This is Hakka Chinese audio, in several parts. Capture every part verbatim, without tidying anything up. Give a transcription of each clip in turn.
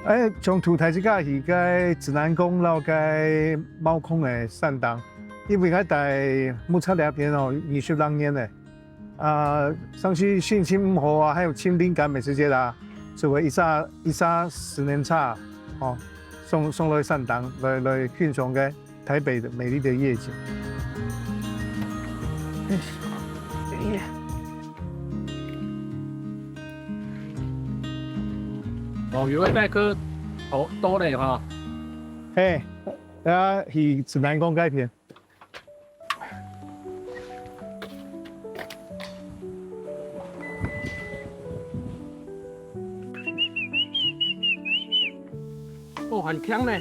哎，從頭大自家去个指南宮摎个貓空个山頂，因為𠊎戴木柵這片哦，二十零年了。啊，常時心情毋好啊，還有尋靈感个時節啊，就會一下一下十年茶，哦，送送落山頂來來欣賞个台北的美麗的夜景。哦，有个代客好多嘞哈。嘿，啊，去指南宮該片。哦，很強呢。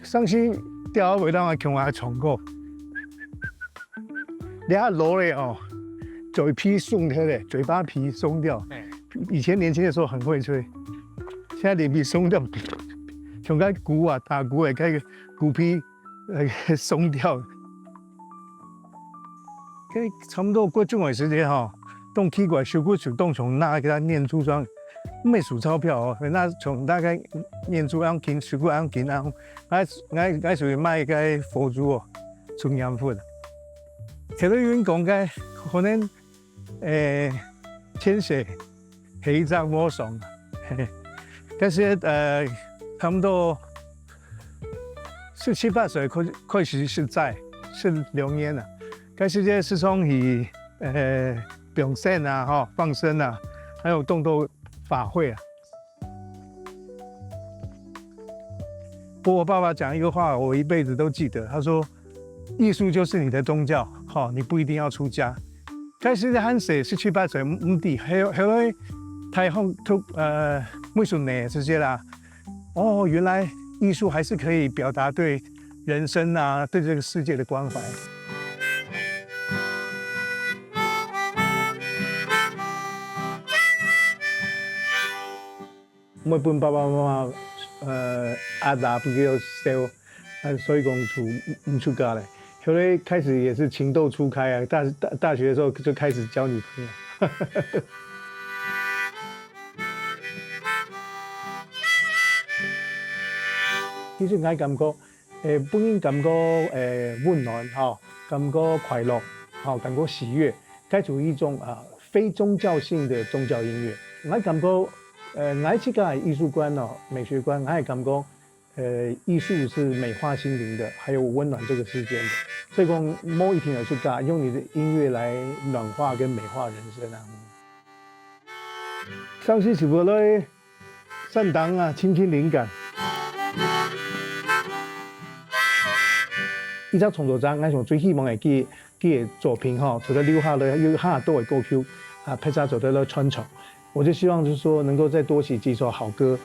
上次釣到尾浪啊，強啊，衝過。 你看螺嘞哦，嘴皮鬆掉嘞，嘴巴皮鬆掉。哎。以前年輕的時候很會吹，現在臉皮鬆掉，像該鼓啊，打鼓的該个鼓皮，呃，鬆掉。該差不多過中午的時間哈，當奇怪，手骨就當像拿給他念珠上，沒數鈔票哦，那從大概念珠樣緊，手骨樣緊啊，𠊎𠊎𠊎屬於賣个佛珠哦。 出年份。頭先有人講个，可能，誒，潛水係一隻妄想，嘿，但是，呃，差不多十七八歲開開始識載，識兩年了。該時節時常去，呃，放生啊，吼，放生啊，還有當多法會啊。 我爸爸講一個話，我一輩子都記得。他說：「藝術就是你的宗教，哈，你不一定要出家。」該時節還細，十七八歲，毋毋知，後後來大學讀，呃，美術系个時節啦，哦，原來藝術還是可以表達對人生啊，對這個世界的關懷。 毋會分爸爸媽媽，呃，壓力，分佢笑，啊，所以講就毋出家咧。後來開始也是情竇初開啊，大大大學的時候就開始交女朋友。其實𠊎感覺，誒，分人感覺，誒，溫暖，吼，感覺快樂，吼，感覺喜悅，該屬於一種，啊，非宗教性的宗教音樂。𠊎感覺，呃，𠊎自家个藝術觀哦，美學觀，𠊎也感覺，呃，藝術是美化心靈的，還有溫暖這個世間的。所以講，無一定藝術家用你的音樂來暖化跟美化人生啊。上次是無來 山頂啊，尋尋靈感。一隻創作者，𠊎想最希望个佢佢个作品吼，除了留下來有較多个歌曲啊，別隻做得來傳唱。我就希望就是說，能夠再多寫幾首好歌，